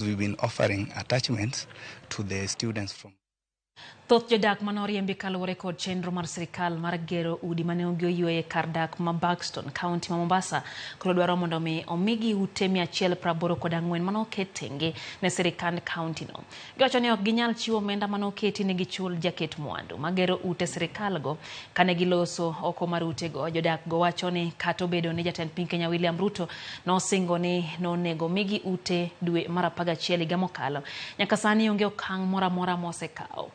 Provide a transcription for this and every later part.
We've been offering attachments to the students from Thoth jodak mane oriembi kaluwore kod chenro mar sirikal mar gero udi mane onge oyueyo e kar dak ma Buxton, kaunti ma Mombasa, koro dwaro mondo mi omigi ute 184 mane oket tenge ne sirikand kaunti no. Giwacho ni ok ginyal chiwo omenda mane oketi ni gichul jaket mwandu magero ute sirikal go. Kane giloso oko mar utego, jodak go wacho ni kata obedo ni jatend piny Kenya William Ruto nosingo ni nonego migi ute dwe mar 11 higa mokalo, nyaka sani onge okang' moro amora mosekawo.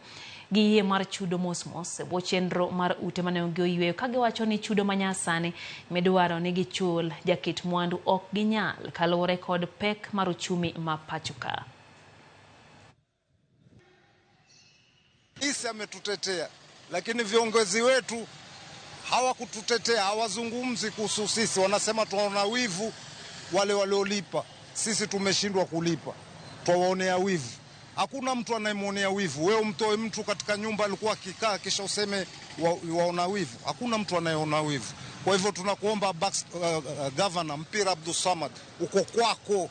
Giyie mar chudo mos mos e bwo chenro mar ute mane onge oyueyo ka giwacho ni chudo manyasani midwaro ni gichul jaket mwandu ok ginyal kaluwore kod pek mar uchumi ma pacho ka. Isi ametutetea, lakini viongozi wetu hawakututetea, hawazungumzi kuhusu sisi, wanasema tunaona wivu wale waliolipa, sisi tumeshindwa kulipa, twawaonea wivu. Hakuna mtu anayemwonea wivu. Wewe umtoe mtu katika nyumba alikuwa akikaa kisha useme waona wivu. Hakuna mtu anayeona wivu. Kwa hivyo tunakuomba Governor Mpira Abdul Samad, uko kwako,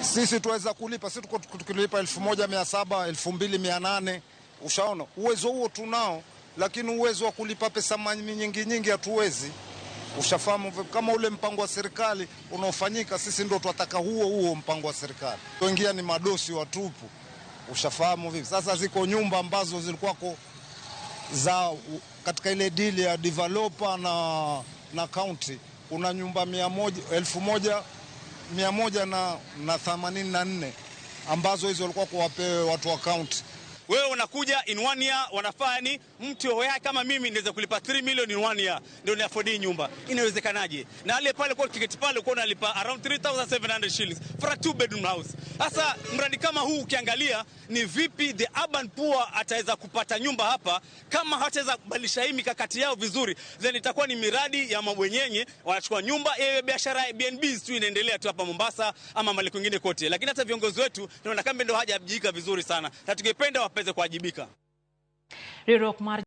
sisi tuweza kulipa. Sisi tuko tukilipa 1700, 2800. Ushaona uwezo huo tunao, lakini uwezo wa kulipa pesa nyingi nyingi hatuwezi. Ushafahamu kama ule mpango wa serikali unaofanyika, sisi ndo tunataka huo huo mpango wa serikali. Wengine ni madosi watupu. Ushafahamu vipi? Sasa ziko nyumba ambazo zilikuwako za katika ile deal ya developer na county, kuna nyumba 1184 ambazo hizo walikuwa kuwapewe watu wa county. Wewe unakuja in one year wanafaa ni mtu wewe kama mimi niweze kulipa 3 million in one year ndio ni afford hii nyumba. Inawezekanaje? Na ale pale kwa tiketi pale uko unalipa around 3700 shillings for a 2 bedroom house. Sasa mradi kama huu ukiangalia ni vipi the urban poor ataweza kupata nyumba hapa kama hataweza kubadilisha hii mikakati yao vizuri, then itakuwa ni miradi ya mabwenyenye wanachukua nyumba yewe biashara ya Airbnb tu inaendelea tu hapa Mombasa ama mahali kwingine kote. Lakini hata viongozi wetu tunaona kama ndio hajajika vizuri sana na tungependa wapeze kuwajibika. Riwruok mar